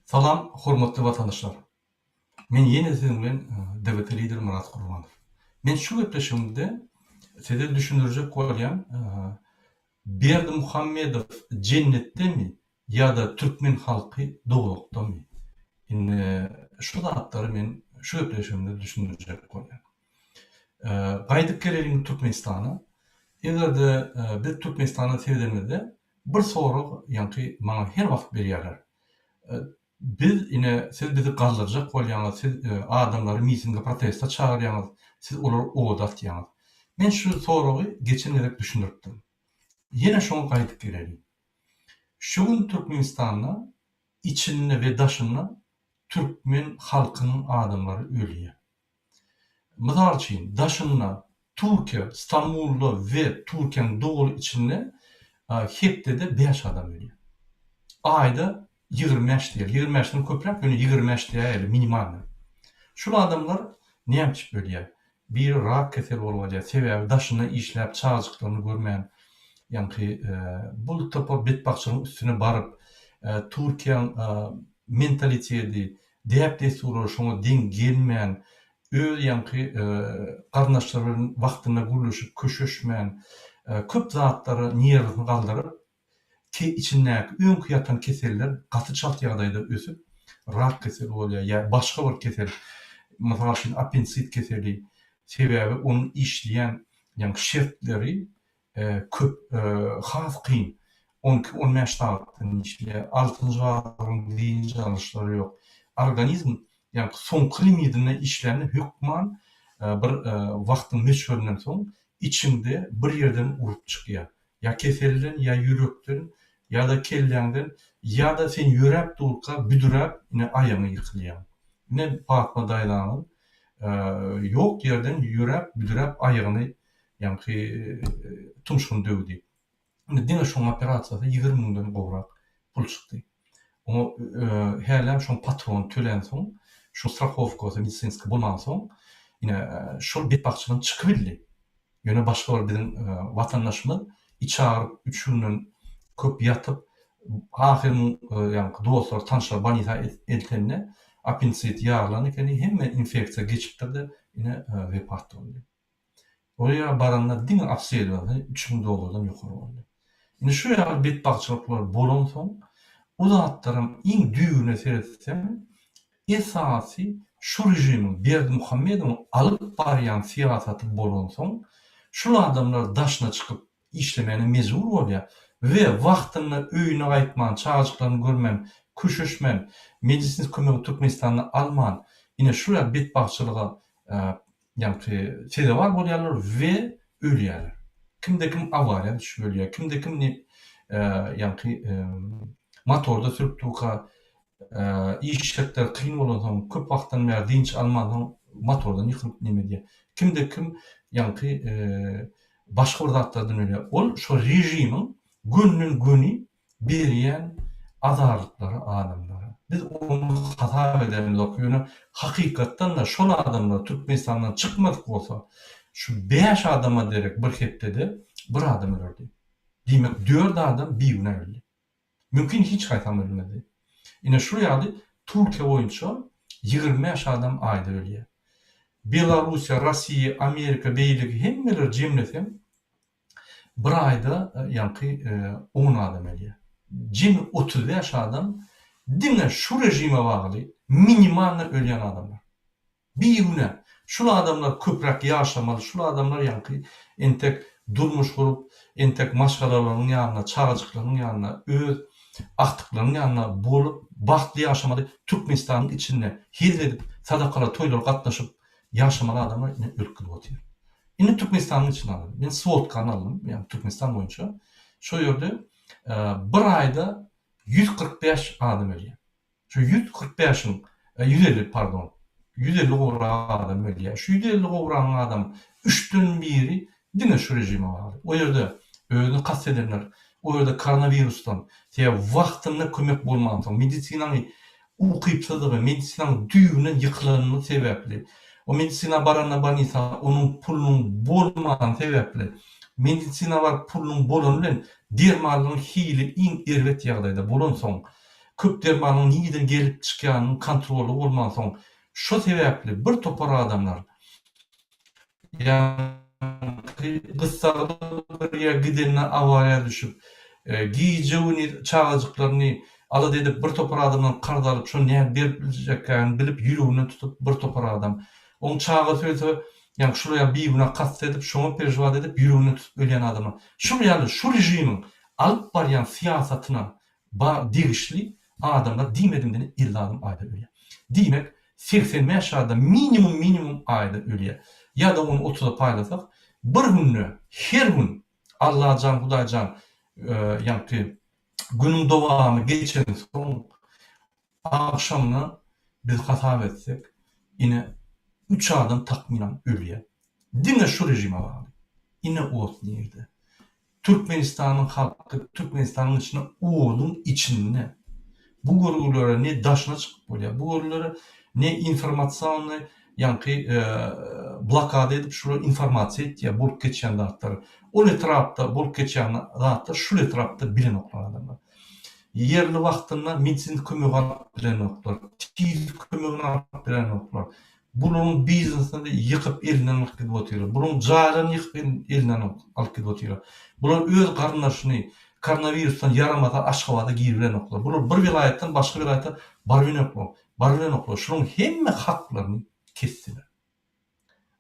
Salam hormatly watandaşlar. Men ýene siziň bilen DWT lider Myrat Gurbanow. Men şu gepleşigimde size düşündirjek bolýan Berdimuhamedow jennetdemi ýa-da türkmen halky dowzahydamy? Indi şu zatlary men şu gepleşigimde düşündirjek bolýan. Gaýdyp geleliň Türkmenistana. Eger-de biz Türkmenistana seredenimizde Bir sorag ýaňky maňa her wagt berýärler. Biz ine siz bizi galdyrjak bolýaňyz, siz adamlary mitinge proteste çagyrýaňyz, siz olary oda atýaňyz. Men şu soragy geçen gezek düşündiripdim. Ýene şoňa gaýdyp geleliň. Şu gün Türkmenistanda içinde we daşynda türkmen halkynyň adamlary ölýär. Mysal üçin, daşynda, Türkiýe, Stambulda we Türkiýäniň doly içinde hepdede bäş adam ölýär. Aýda 25 diýeli, 25-den köpräk, ýöne 25 diýäýeli minimalnyý. Şul adamlar näme üçin ölýär? Biri rak keseli bolup alýar, sebäbi daşynda işläp, çagajyklaryny görmän, ýaňky bul topar betbagtçylygyň üstüne baryp, Türkiýäň mentalitedi, Däp-dessurlary şoňa deň gelmän, öz ýaňky garyndaşlary bilen wagtynda gürleşip, köşeşmän, köp zatlara nerwisini galdyryp, içindäki öňki ýatan keseller gaty çalt ýagdaýda ösüp, rak keseli bolýar ýa başga bir kesel, mysal üçin, appendisit keseli, sebäbi onuň işleýän ýaňky şertleri köp has kyn. On iki, on bäş sagatdan işleýär. Altynjy asyryň dynç alyşlary ýok. Organizm ýaňky soňky limidinde işlände hökman bir wagtyň möçberinden soň içiňde bir ýerden urup çykýar. Ýa keselden, ýa ýürekden, ýa-da kelläňden, ýa-da sen ýöräp durka büdüräp ine aýagyňa ýykylýaň. Ine Patma daýzaňyz ýok ýerden ýöräp büdüräp aýagyny Ýaňky tumşugyny döwdi. Indi diňe şoň operasiýasy 20 müňden gowrak pul çykdy. Oňa hälem şoň patrony tölänsoň, şoň strahowkasy medisinskiý bolmansoň, ine şol betbagtçylykdan çykybildi. Ýöne başga bir biziň watandaşymyz içi agyryp üç günden köp ýatyp, ahyry muň ýaňky dostlary, tanyşlary bolnisa eltende appendisit ýarylan ekeni, hemme infeksiýa geçipdir-de, ine wepat boldy. Ol ýere baranda diňe obsledowaniýasy 3000 dollardan ýokary boldy. Indi şu ýaly betbagtçylyklar bolansoň, o zatlaryň iň düýbüne seretseň, esasy şu režimiň, Berdimuhamedowyň alyp barýan syýasaty bolansoň, şul adamlar daşyna çykyp işlemäne mejbur bolýar we wagtynda öýüne gaýtman, çagajyklaryny görmän, köşeşmän, medisinski kömegi Türkmenistanda alman, ine şu ýaly betbagtçylyga ýaňky sezewar bolýarlar we ölýärler. Kimde kim awariýa düşüp ölýär, kimde kim ne ýaňky motorda sürüp durka iş şertleri kyn bolansoň, köp wagtdan bäri dynç almansoň motordan ýykylyp neme edýär. Kimde kim ýaňky başga bir zatlardan ölýär. Ol şo režimiň gönden-göni berýän azarlyklary adamlara. Biz ony hasap edemizok, ýöne hakykatdan-da şol adamlar Türkmenistandan çykmadyk bolsa, şu bäş adama derek bir hepdede bir adam ölerdi. Diýmek, dört adam bigünä öldi. Mümkin hiç haýsam ölmezdi. Ine şu ýaly Türkiýe boýunça 25 adam aýda ölýär. Belarussiýa, Rossiýa, Amerika beýleki hemmeleri jemleseň bir aýda ýaňky on adam ölýär. Jemi 35 adam diňe şu režime bagly minimalno ölýän adamlar. Bigünä. Şul adamlar köpräk ýaşamaly, şul adamlar ýaňky entek durmuş gurup, entek maşgalalarynyň ýanynda, çagajyklarynyň ýanynda, öz agtyklarynyň ýanynda bolup, bagtly ýaşamaly, Türkmenistanyň içinde hezil edip, sadakalara, toýlara gatnaşyp ýaşamaly adamlar ine ölüp gidip otyr. Indi Türkmenistanyň içinde alaly. Men swodkany aldym, ýagny Türkmenistan boýunça. Şo ýerde bir aýda 145 adam ölýär. Şu 145-iň, 150, pardon, 150 gowrak adam ölýär. Şu 150 gowragyň adam üçden biri diňe şu režime bagly. O ýerde özüni kast edenler, o ýerde koronawirusdan, sebäbi wagtynda kömek bolmansoň, medisinanyň ukypsyzlygy, medisinanyň düýbünden ýykylanyny sebäpli, o medisina baranda bolnisa onuň pulunyň bolmany sebäpli, medisina baryp pulunyň bolany bilen dermanlaryň hili iň erbet ýagdaýda bolansoň, Köp dermanyň nireden gelip çykýanynyň kontroly bolmansoň, şo sebäpli bir topar adamlar ýaňky gyssagly bir ýa gidende awariýa düşüp, gije-gündiz çagajyklaryny alada edip bir topar adamdan karz alyp şony nädip berip biljekkäni bilip ýüreginden tutup bir topar adam. Oň çagasy ölse ýaňky şular ýaly bigünä kast edip şoňa perejwat edip ýüreginden tutup ölýän adamlar. Şul ýaly şu režimiň alyp barýan syýasatyna Ba degişli adamlar diýmedimdene 50 adam aýda ölýär. Diýmek, 85 adam minimum minimum aýda ölýär. Ýa-da ony otuza paýlasak, bir günde her gün Allajan Hudaýjan ýaňky günüň dowamy geçensoň agşamyna biz hasap etsek ine üç adam takmynan ölýär. Diňe şu režime bagly. Ine ot nirde. Türkmenistanyň halky Türkmenistanyň içinde oduň içinde. Bu görgülere ne daşyna çykyp bolýar, bu görgülere ne informasionnyý ýaňky blokada edip şular informasiýa etýär bolup geçýän zatlary. Ol etrapda bolup geçýän zatlar şul etrapda bilenoklar adamlar. Ýerli wagtynda medisinski kömegi alyp bilenoklar, tiz kömegini alyp bilenoklar. Bularyň biznesini ýykyp elinden alyp gidip otyrlar. Bularyň jaýlaryny ýykyp elinden alyp gidip otyrlar. Bular öz garyndaşyny koronawirusdan ýaramasa Aşgabada giribilenoklar. Bular bir welaýatdan başga welaýata barybilenoklar. Barybilenoklar. Şularyň hemme haklaryny kesdiler.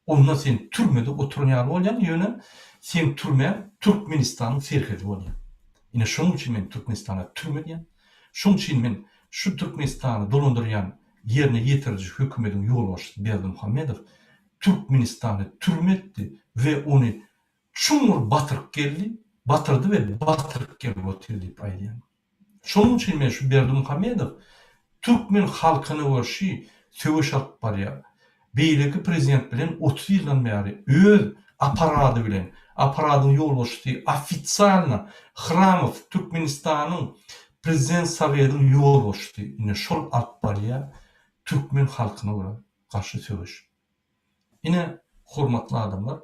Onda sen türmede oturan ýaly bolýaň, ýöne seň türmäň Türkmenistanyň serhedi bolýar. Ine şonuň üçin men Türkmenistana türme diýýän. Şonuň üçin men şu Türkmenistany dolandyrýan ýerine ýetiriji hökümediň ýolbaşçysy Berdimuhamedow Türkmenistany türme etdi we ony çuňňur batyryp geldi, batyrdy we batyryp gelip otyr diýip aýdýan. Şonuň üçin men şu Berdimuhamedow türkmen halkyna görşi söweş alyp barýar. Beýleki prezident bilen 30 ýyldan bäri öz aparady bilen, aparadyň ýolbaşçysy ofitsialno Hramow Türkmenistanyň Prezident Sowediň ýolbaşçysy ine şol alyp barýar türkmen halkyna görä garşy söweş. Ine hormatly adamlar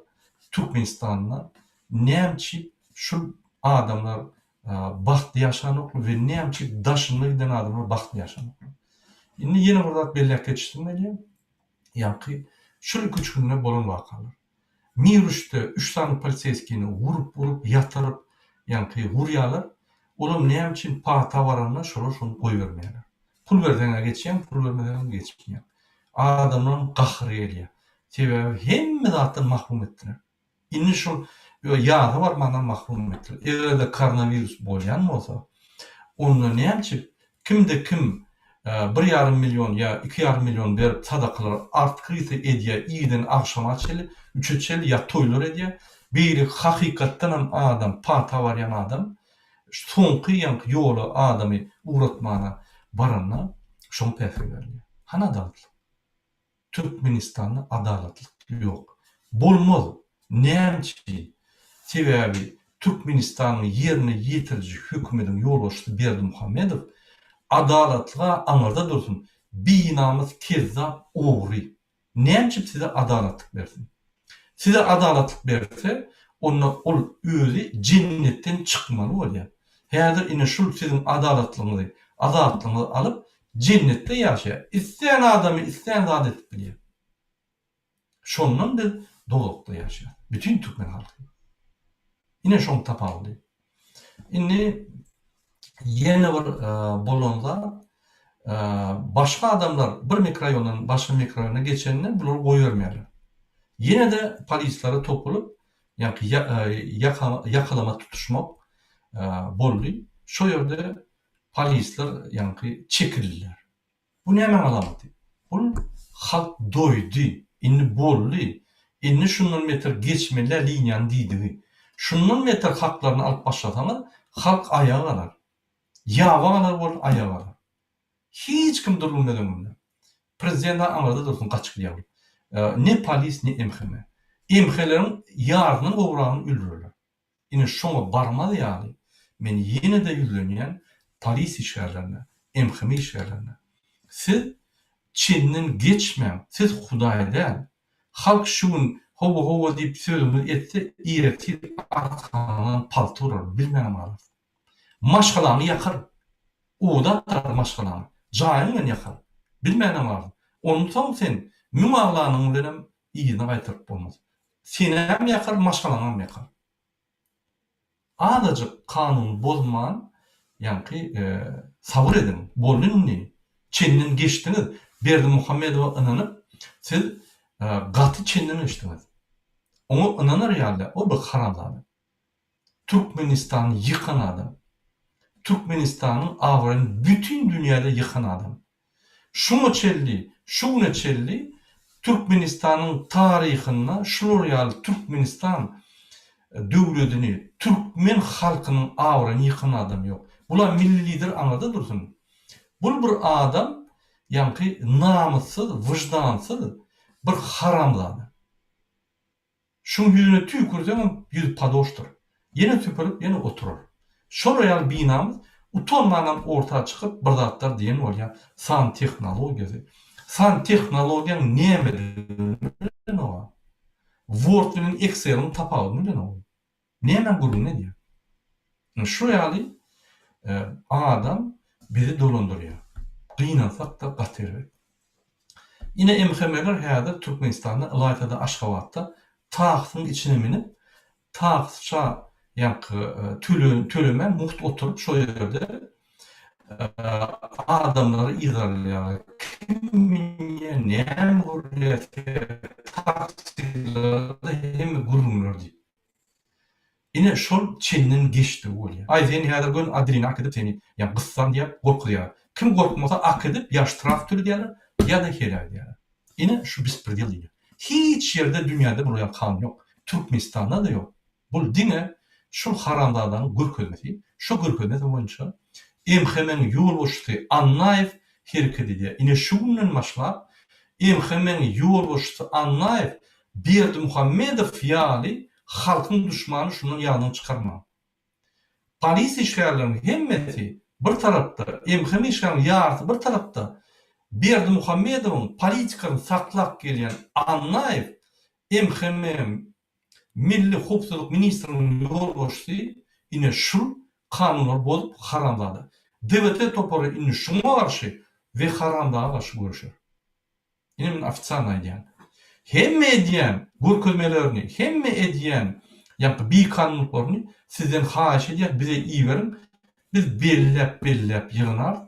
Türkmenistanda näme üçin şul adamlar bagtly ýaşanoklar we näme üçin daşynda giden adamlar bagtly ýaşanoklar. Indi ýene bir zat belläp geçisim gelýär. Ýaňky şul iki-üç günde bolan wakalar. Miruşda üç sany poliseýskini urup-urup ýatyryp ýaňky urýalar. Olam näme üçin pata baranda şolar şony goýbermeýärler. Pul berseň-ä geçýäň, pul bermeseňem geçmeýäň. Adamlaryň gahary gelýär. Sebäbi hemme zatdan mahrum etdiler. Indi şol ýaza barmanam mahrum etdiler. Eger-de koronawirus bolýan bolsa, onda näme üçin kimde kim bir ýarym million ýa 2,5 million berip sadakalar artkrita edýär irden agşama çenli, üçe çenli ýa toýlar edýär. Beýleki hakykatdanam adam, pata barýan adam soňky ýaňky ýola adamy ugratmana baranda şoňa päsgel berilýär. Hany adalatlyk? Türkmenistanda adalatlyk ýok. Bolmaz. Näme üçin? Sebäbi Türkmenistanyň ýerine ýetiriji hökümediň ýolbaşçysy Berdimuhamedow adalatlyga aňyrda dursun, binamys kezzap ogry. Näme üçin size adalatlyk bersin? Size adalatlyk berse, onda ol özi jennetden çykmaly bolýar. Häzir ine şul siziň adalatlygyňyzy, azatlygyňyzy alyp, jennetde ýaşaýar. Islän adamy islän zat edip bilýär. Şondan biz dowzahda ýaşaýarys. Bütin türkmen halky. Ine şoň tapawudy. Indi ýene bir bolan zat, başga adamlar bir mikroraýondan başga mikroraýona geçende bulary goýbermeýärler. Ýene-de polislere topulyp, ýaňky ýakalama tutuşmak boldy. Şo ýerde polisler ýaňky çekildiler. Bu nämäň alamaty? Bul halk doýdy, indi boldy, indi şundan beter geçmeli-dä liniýany diýdigi. Şundan beter haklaryny alyp başlasaňyz, halk aýaga galar. Ýaba galar bol aýaga galar. Hiç kim durulmaz öňünde. Prezident-ä aňyrda dursun gaçyp gidýär ol. Ne polis, ne MHM. MH-leriň ýarysyndan gowragyny öldürerler. Ine şoňa barmaz ýaly men ýene-de ýüzlenýän polis işgärlerine, MHM işgärlerine. Siz çenden geçmäň, siz hudaý däl. Halk şu gün hawa-hawa diýip sözüňizi etse ertir arkaňdan palta urar, bilmänem galarsyň. Maşgalaňy ýakar. Oda atar maşgalaňy. Jaýyň bilen ýakar. Bilmänem galsyn. Onsoň sen müň aglanyň bilenem yzyna gaýtaryp bolmaz. Senem ýakar, maşgalaňam ýakar. Azajyk kanuny bozman ýaňky sabyr ediň. Boldy indi. Çenden geçdiňiz. Berdimuhamedowa ynanyp siz gaty çenden geçdiňiz. Oňa ynanar ýaly däl. Ol bir haramzada. Türkmenistany ýykan adam. Türkmenistanyň abraýyny bütin dünýäde ýykan adam. Şuňa çenli, şu güne çenli Türkmenistanyň taryhynda şular ýaly Türkmenistan döwledini, türkmen halkynyň abraýyny ýykan adam ýok. Bula milli lider aňyrda dursun. Bul bir adam ýaňky namyssyz, wyždansyz bir haramzada. Şuň ýüzüne tüýkürseňem ýüzi padoşdyr. Ýene süpürip ýene oturar. Şolar ýaly binamys utanmanam orta çykyp bir zatlar diýen bolýar san tehnologiýasy. San tehnologiýaň nämedigini bilenok-a. Word bilen Exceliň tapawudyny bilenok. Nämäň gürrüňini edýär. Ine şu ýaly adam bizi dolandyrýar. Gynansak-da gaty erbet. Ine MHM-ler häzir Türkmenistanda ylaýta-da Aşgabatda taksyň içine münüp, taksça ýaňky tölemän mugt oturyp şo ýerde adamlary yzarlaýarlar. Kim münýär, näme gürleýär, taksilerde hemme gürrüňler diýip. Ine şol çenden geçdigi bolýar. Aý sen häzir göni Adelina äkidip seni ýa gyssan diýýär, gorkuzýar. Kim gorkmasa akidip ýa ştraf töledýärler ýa-da heläk edýärler. Ine şu bespredel diýilýär. Hiç ýerde dünýäde bular ýaly kanun ýok. Türkmenistanda-da ýok. Bul diňe şul haramzadanyň görkezmesi. Şo görkezmesi boýunça MHM-iň ýolbaşçysy Annaýew hereket edýär. Ine şu günden başlap MHM-iň ýolbaşçysy Annaýew Berdimuhamedow ýaly halkyň duşmany şundan ýadyňy çykarmaň. Polisiýa işgärleriniň hemmesi bir tarapda, MHM işgärleriniň ýarysy bir tarapda, Berdimuhamedowyň politikasyny saklap gelýän Annaýew MHM Milli howpsuzlyk ministriniň ýolbaşçysy ine şul kanunlary bozup haramzada. DWT topary indi şuňa garşy we haramzaga garşy göreşer. Ine men ofitsialno aýdýan. Hemme edýän görkezmelerini, hemme edýän ýaňky bikanunlyklaryny sizden haýyş edýäs bize iberiň, biz belläp belläp ýygnarys.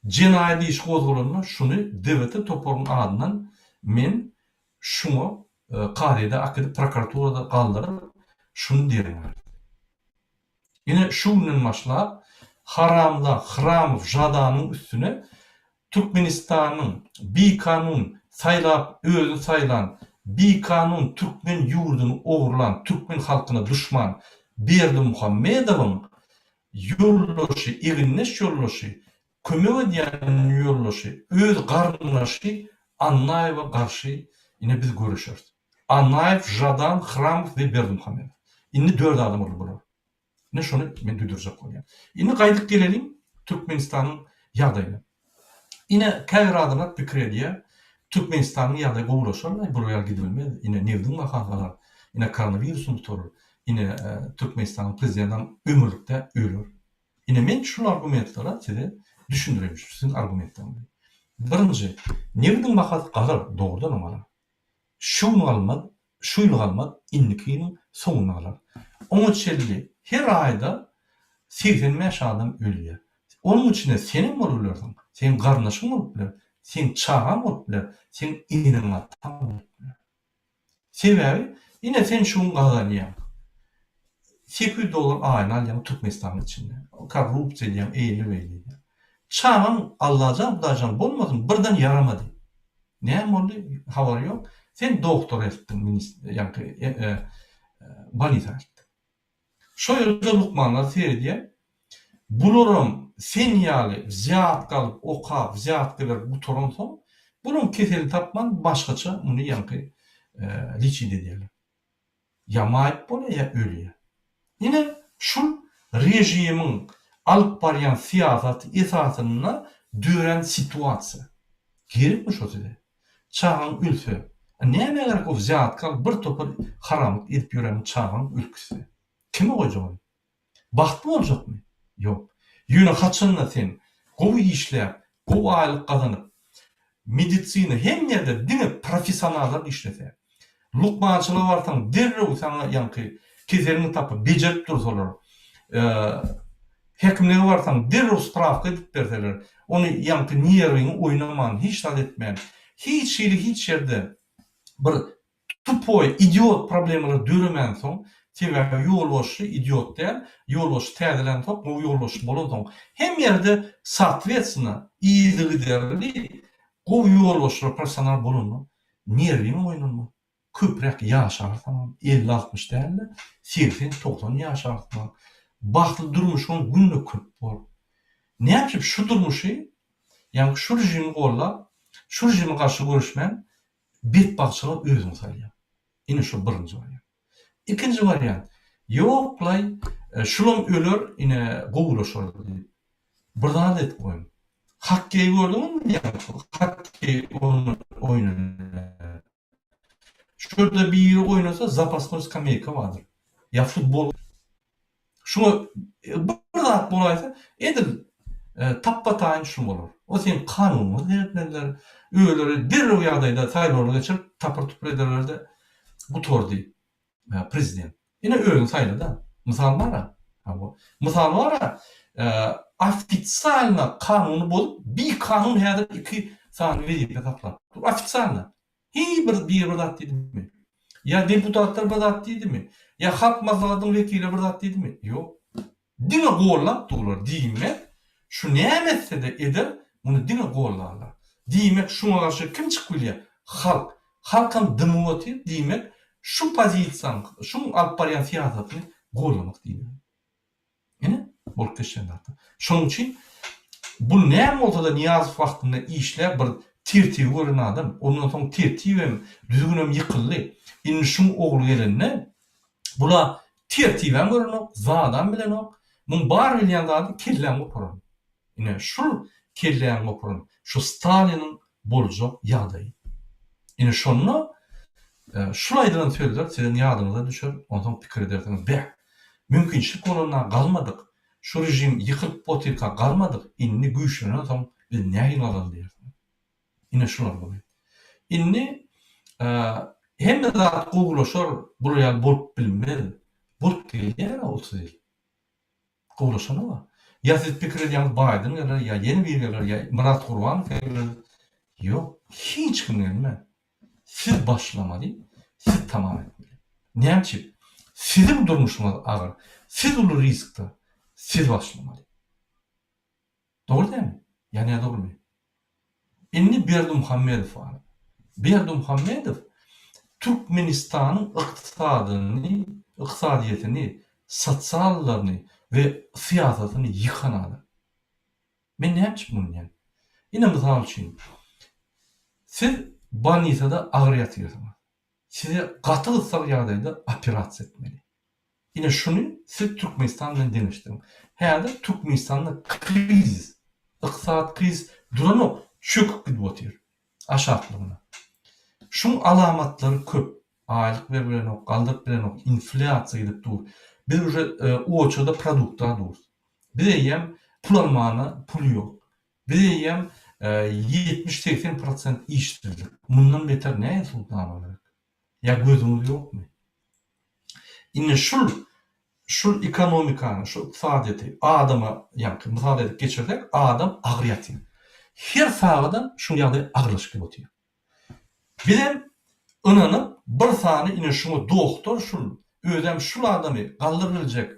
Jenaýat işi gozgalanda şuny DWT toparyň adyndan men şuňa kazyýada äkidip prokuraturada galdyryp şuny derňäris. Ine şu günden başlap haramdag Hramow Žadanyň üstüne Türkmenistanyň bikanun saýlap özüni saýlan bikanun türkmen ýurduny ogurlan türkmen halkyna duşman Berdimuhamedowyň ýoldaşy egindeş ýoldaşy kömek edýän ýoldaşy öz garyndaşy Annaýewe garşy ine biz göreşeris. Annaýew, Žadan, Hramow we Berdimuhamedow. Indi dört adam boldy bular. Ine şony men duýdurjak bolýan. Indi gaýdyp geleliň Türkmenistanyň ýagdaýyna. Ine käbir adamlar pikir edýär, Türkmenistanyň ýagdaýy gowulaşarmy, bular ýaly gidibilmez, ine nebdiň bahasy galar, ine koronawirusam gutarar, ine Türkmenistanyň prezidentam ömürlikde öler. Ine men şul argumentlere size düşündireýin, şu siziň argumentleriňizi. Birinji, nebdiň bahasy galar, dogrudanam galar. Şu gün galmaz, şu ýyl galmaz, indiki ýylyň soňunda galar. Oňa çenli her aýda 85 adam ölýär. Onuň içinde senem bolup bilersiň, seň garyndaşyň bolup biler, seň çagaň bolup biler, seň eneň-ataň bolup biler. Sebäbi, ine sen şu gün gazanýaň. 800 dollar aýyna alýaň Türkmenistanyň içinde. Korrupsiýa edýäň, eýle-beýle edýäň. Çagaň Allajan, Hudaýjan bolmasyn, birden ýaramady. Näme boldy, habary ýok. Sen doktora eltdiň, ministr, ýaňky bolnisa eltdiň. Şo ýerde lukmanlar seredýär. Bularam sen ýaly wzýatka alyp, okap, wzýatka berip gutaransoň, bularyň keselini tapman, başgaça muny ýaňky liçit edýärler. Ýa maýyp bolýar, ýa ölýär. Ine, şul režimiň alyp barýan syýasaty esasynda dörän situasiýa. Gerekmi şo size? Çagaň ölse, nämä gerek o wzýatka alyp bir topar haramlyk edip ýören çagaň ölüp gitse? Kime goýjak ony? Bagtly boljakmy? Ýok. Ýöne haçanda sen. Gowy işläp, gowy aýlyk gazanyp, medisina hemme ýerde diňe professionallar işlese, lukmançylyga barsaň derrew saňa ýaňky keseliňi tapyp bejerip dursalar, hekimlige barsaň derrew sprawka edip berseler, ony ýaňky nerwiňi oýnaman, hiç zat etmän, hiç hili hiç ýerde bir Tupoý, idiot problemalar döremänsoň, sebäbi ýolbaşçy idiot däl, ýolbaşçy täzelänsoň, gowy ýolbaşçy bolansoň, hemme ýerde sootwetstwno, yzygiderli gowy ýolbaşçylar professional bolanda nerwiň oýnalmaz, köpräk ýaşarsyňam, elli-altmyş däl-de, segsen-togsan ýaşarsyňam, bagtly durmuşyňam günde köp bor. Näme üçin şu durmuşy, ýagny şu režimi gollap, şu režime garşy göreşmän, Betbagtçylyga özüňi salýaň. Ine şu birinji wariant. Ikinji wariant, ýoklaý, şulam öler, ine gowulaşar diýip. Bir zat edip goýuň. Hokkeý gördüňizmi ýaňky hokkeý oýnuny? Şurada biri oýnasa zapasnoý skameýka bardyr. Ýa futbol Şuňa bir zat bolaýsa, edil tapba-taýyn şu bolar. O seň kanunyňa seretmezler. Özleri derrew ýagdaýda saýlawlar geçirip, tapyr-tupur ederler-de, gutardy prezident. Ine özüň saýla-da. Mysal bar-a. Hawa. Mysal bar-a, ofitsialno kanuny bozup, bikanun häzir iki sany wezipe saklap dur. Ofitsialno. Hiý bir biri bir zat diýdimi? Ýa deputatlar bir zat diýdimi? Ýa Halk Maslahatynyň wekilleri bir zat diýdimi? Ýok. Diňe gollap durlar. Diýmek, şu näme etse-de eder, muny diňe gollarlar. Diýmek, şuňa garşy kim çykyp bilýär? Halk. Halkam dymyp otyr. Diýmek, şu pozisiýaň, şuň alyp barýan syýasatyny gollamak diýmek. Ine, bolup geçýän zatlar. Şonuň üçin bu näme bolsa-da Nyýazow wagtynda işläp bir tertibi gören adam, ondan soň tertibem, düzgünem ýykyldy. Indi şuň ogly gelende, bula tertibem görenok, zadam bilenok. Muň bar bilýän zady kelläňi goparan. Ine, şul kelläňi goparan, şu Staliniň boljak ýagdaýy. Ine, şonda şul aýdylan sözler siziň ýadyňyza düşer, onsoň pikir edersiňiz, Beh, mümkinçilik bolanda galmadyk, şu režim ýykylyp otyrka galmadyk, indi güýçlenensoň biz nähili galaly diýersiňiz. Ine, şular bolýar. Indi hemme zat gowulaşar, bular ýaly bolup bilmez. Bolup gelýär-ä 30 ýyl. Gowulaşanok-a. Ýa siz pikir edýäňiz Baýden geler, ýa ýene biri geler, ýa Myrat Gurbanow geler. Ýok, hiç kim gelmez. Siz başlamaly, siz tamam etmeli. Näme üçin? Siziň durmuşyňyz agyr, siz uly riskde, siz başlamaly. Dogry dälmi? Ýa nädogrymy? Indi Berdimuhamedow bar. Berdimuhamedow Türkmenistanyň ykdysadyny, ykdysadyýetini, sosiallaryny we syýasatyny ýykan adam. Men näme üçin muny diýýän? Ine mysal üçin, siz bolnisada agyr ýatyrsyňyz. Size gaty gyssagly ýagdaýda operasiýa etmeli. Ine şuny siz Türkmenistan bilen deňeşdiriň. Häzir Türkmenistanda krizis, ykdysady krizis duranok, çöküp gidip otyr aşaklygyna. Şuň alamatlary köp. Aýlyk berip bilenok, galdyryp bilenok, inflýasiýa gidip dur. Biz uje oçurda produkta durus. Biz eýýäm pul almana pul ýok. Biz eýýäm 70-80 prosent işsizlik. Mundan beter nähili subutnama gerek? Ýa gözüňiz ýokmy? Indi şul şul ekonomikany, şu ykdysadyýeti adama ýaňky mysal edip geçirsek, adam agyr ýatyr. Her sagadam şuň ýagdaýy agyrlaşyp gidip otyr. Bizem ynanyp bir sany ine şuňa dogtor şul, özem şul adamy galdyrybiljek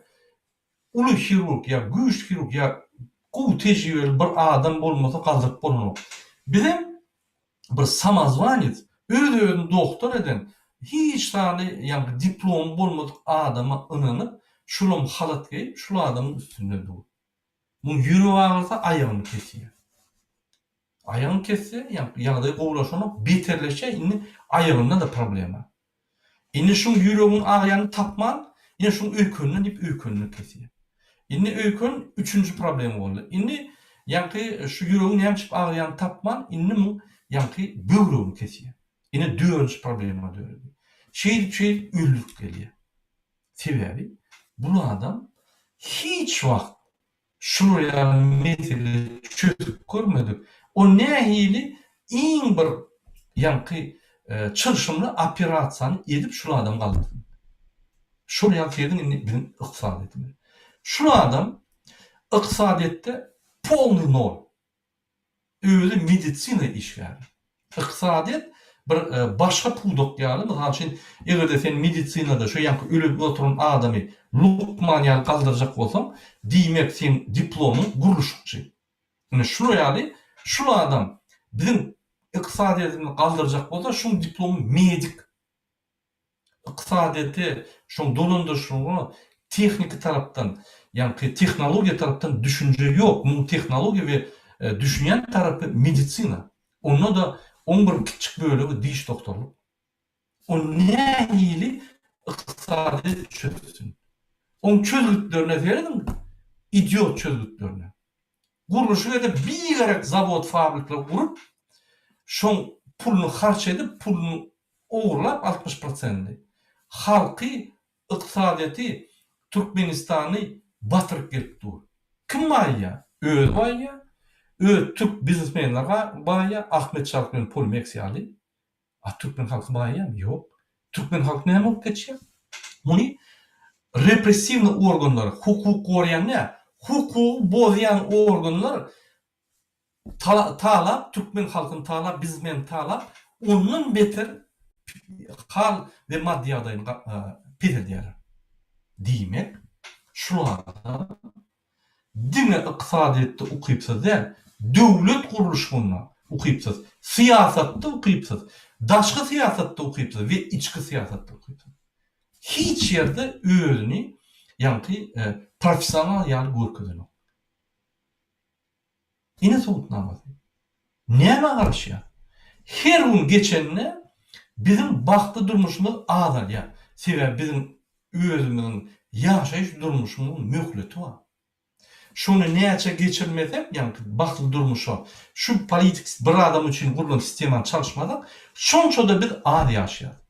uly hirurg ýa güýçli hirurg ýa gowy tejribeli bir adam bolmasa galdyryp bolanok. Bizem bir samozwanec, öz-özüni doktor eden, hiç sany ýaňky diplomy bolmadyk adama ynanyp, şulam halat geýip, şul adamyň üstünde dur. Muň ýüregi agyrsa aýagyny kesýär. Aýagyny kesse, ýaňky ýagdaý gowulaşanok, beterleşýär, indi aýagynda-da problema. Indi şuň ýüreginiň agýanyny tapman, ine şuň öýkeninden diýip öýkenini kesýär. Indi öýken üçünji problema boldy. Indi ýaňky şu ýüregiň näme üçin agýanyny tapman, indi muň ýaňky böwregini kesýär. Ine dördünji problema döredi. Şeýdip şeýdip öldürip gelýär. Sebäbi bul adam hiç wagt. Şular ýaly mesele çözüp görmedik. O nähili iň bir ýaňky çylşyrymly operasiýany edip şul adam galdyrsyn. Şol ýaly serediň indi biziň ykdysadyýetimize. Şul adam ykdysadyýetde polnyý nol. Özi medisina işgäri. Ykdysadyýet bir başga pudak ýaly, mysal üçin, eger-de sen medisinada şu ýaňky ölüp oturan adamy lukman ýaly galdyrjak bolsaň, diýmek seň diplomyň gurluşykçy. Ine şular ýaly şul adam biziň ykdysadyýetimizi galdyrjak bolsa şuň diplomy medik. Ykdysadyýete, şoň dolandyryşyna tehniki tarapdan, ýaňky tehnologiýa tarapdan düşünje ýok. Muň tehnologiýa we düşünýän tarapy medisina. Onda-da oň bir kiçjik bölegi diş dogtorlyk. O nähili ykdysadyýet çözsün? Oň çözgütlerine serediň, idiot çözgütlerine. Gurluşyk edip bigerek zawod fabrikler gurup, şoň puluny harç edip, puluny ogurlap 60 prosentini, halky, ykdysadyýeti Türkmenistany batyryp gelip dur. Kim baýýar? Özi baýýar, öz türk biznesmenler baýýar, Ahmet Çalyk bilen Polimeks ýaly. A türkmen halky baýýarmy? Ýok. Türkmen halky näme bolup geçýär? Muny repressiwnyý organlar, hukuk goraýan däl, hukugy bozýan organlar talap, türkmen halkyny talap, biznesmeni talap, ondan beter hal we maddy ýagdaýyny peseldýärler. Diýmek, şul adam diňe ykdysadyýetde ukypsyz däl, döwlet gurluşygynda ukypsyz, syýasatda ukypsyz, daşky syýasatda ukypsyz we içki syýasatda ukypsyz. Hiç ýerde özüni ýaňky professional ýaly görkezenok. Ine subutnamasy. Nämä garaşýar? Her gün geçende biziň bagtly durmuşymyz azalýar. Sebäbi biziň özümiziň ýaşaýyş durmuşymyzyň möhleti bar. Şony näçe geçirmesek, ýagny bagtly durmuşa şu politik bir adam üçin gurlan sistemany çalyşmasak, şonça-da biz az ýaşaýarys.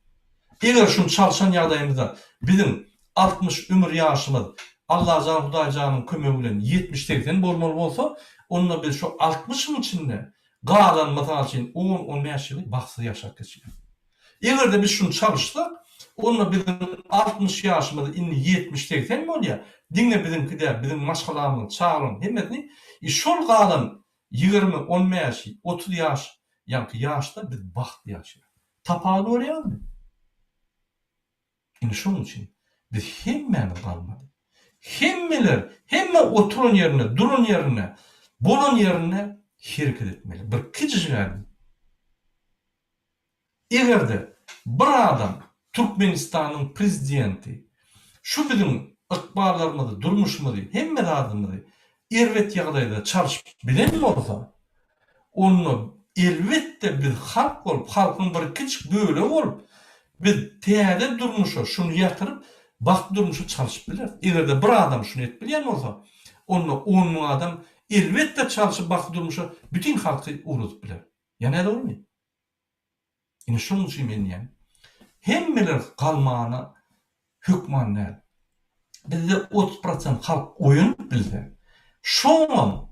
Eger şuny çalşan ýagdaýymyzda biziň 60 ömür ýaşymyz Allajan Hudaýjanyň kömegi bilen ýetmiş-segsen bolmaly bolsa, onda biz şu altmyşyň içinde galan mysal üçin on-on bäş ýyly bagtsyz ýaşap geçýäris. Eger-de biz şuny çalyşsak, onda biziň 60 ýaşymyz indi ýetmiş-segsen bolýar, diňe biziňki däl, biziň maşgalamyzyň, çagalaryň hemmesini, i şol galan ýigrimi, on bäş, 30 ýaş, ýaňky ýaşda biz bagtly ýaşaýarys. Tapawudy görýäňizmi? Indi şonuň üçin biz hemmämiz galmaly. Hemmeler, hemme oturan ýerinde, duran ýerinde, bolan ýerinde hereket etmeli. Bir kiçijik ädim. Eger-de bir adam Türkmenistanyň prezidenti şu biziň ykballarymyzy, durmuşymyzy, hemme zadymyzy erbet ýagdaýda çalşyp bilen bolsa, onda elbetde biz halk bolup, halkyň bir kiçik bölegi bolup, biz täze durmuşa şuny ýatyryp, bagtly durmuşa çalşyp bileris. Eger-de bir adam şuny edip bilýän bolsa, onda 10 müň adam elbetde çalşyp bagtly durmuşa bütin halky ugradyp biler. Ýa nädogrymy? Ine şonuň üçin men diýýän, hemmeler galmana hökman däl. Bizde 30 prosent halk oýanyp bilse, şoňam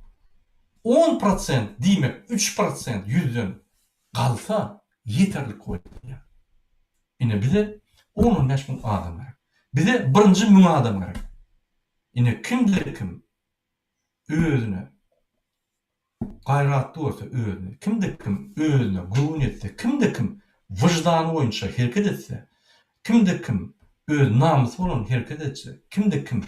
on prosent diýmek üç prosent ýüzden galsa ýeterlik bolýar. Ine bize on-on bäş müň adam gerek. Bize birinji müň adam gerek. Ine kimde kim özüne Gaýratly görse özüni, kimde-kim özüne göwün etse, kimde-kim wyždany boýunça hereket etse, kimde-kim öz namysy bolan hereket etse, kimde-kim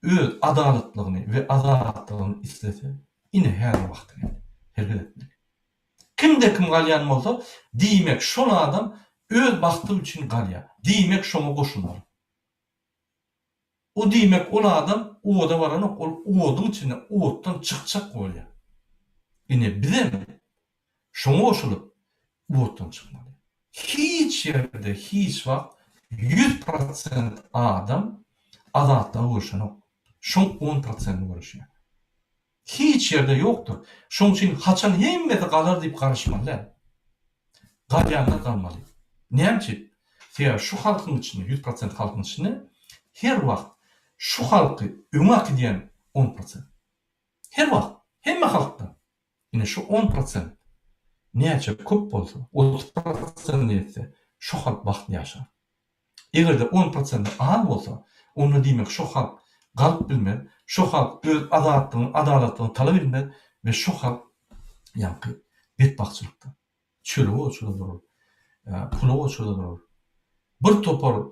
öz adalatlygyny we azatlygyny islese, ine häzir wagty geldi hereket etmek. Kimde-kim galýan bolsa, diýmek şol adam öz bagty üçin galýar. Diýmek şoňa goşulmaly. O diýmek ol adam oda baranok ol oduň içinde otdan çykjak bolýar. Ine bizem şoňa goşulyp otdan çykmaly. Hiç ýerde hiç wagt 100% adam azatlyga göreşenok. Şoň on prosenti göreşýär. Hiç ýerde ýokdur. Şoň üçin haçan hemmesi galar diýip garaşmaly däl. Galýanlar galmaly. Näme üçin? Sebäbi şu halkyň içinde, 100% halkyň içinde her wagt şu halky öňe äkidýän on prosent. Her wagt, hemme halkdan. Ine şu on prosent näçe köp bolsa, 30 prosente ýetse, şo halk bagtly ýaşar. Eger-de on prosenti az bolsa, onda diýmek şo halk galyp bilmez, şo halk öz azatlygyny, adalatlygyny talap edilmez we şo halk ýaňky betbagtçylykda, çörege oçurda durar, pula oçurda durar. Bir topar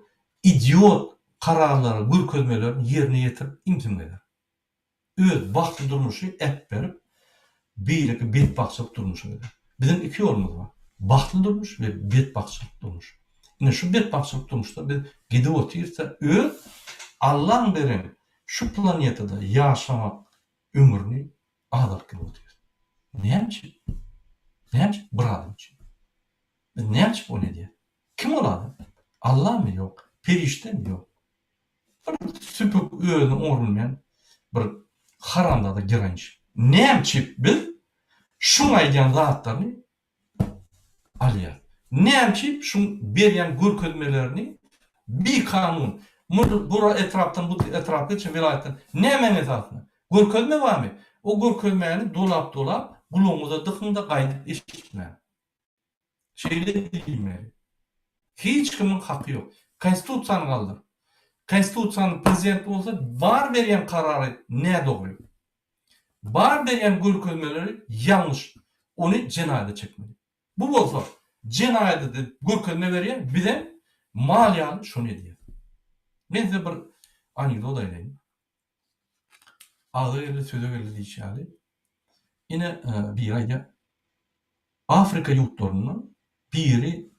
idiot kararlary, görkezmelerini ýerine ýetirip imsim gezer. Öz bagtly durmuşy äpberip, beýleki betbagtçylyk durmuşa gider. Biziň iki ýolumyz bar. Bagtly durmuş we betbagtçylyk durmuş. Ine şu betbagtçylyk durmuşda biz gidip otyrsa öz Allaň beren şu planetada ýaşamak ömrüni azalyp gidip otyrys. Näme üçin? Näme üçin? Bir adam üçin. Biz näme üçin ony edýäs? Kim ol adam? Allamy? Ýok. Perişdemi? Ýok. Bir süpük özüni oňrulmaýan bir haramzada geroinçi. Nämçip biz şuň aýdýan zatlaryny alýas? Nämçip şuň berýän görkezmelerini bikanun bu etrapdan bu etrap geçen welaýatdan nämäň esasynda? Görkezme barmy? O görkezmäni dolap dolap gulagyňyza dykyňda gaýdyp eşitmäň. Şeýle diýmeli. Hiç kimiň haky ýok. Konstitusiýany galdyr. Konstitusiýany prezident bolsa bar berýän karary nädogry. Bar berýän görkezmeleri ýalňyş. Ony jenaýada çekmeli. Bu bolsa jenaýada diýip görkezme berýär, bizem mal ýaly şony edýäs. Men size bir anekdot aýdaýyn. Agza geldi, söze geldi diýişi ýaly. Ine biri aýdýar, Afrika ýurtlarynda biri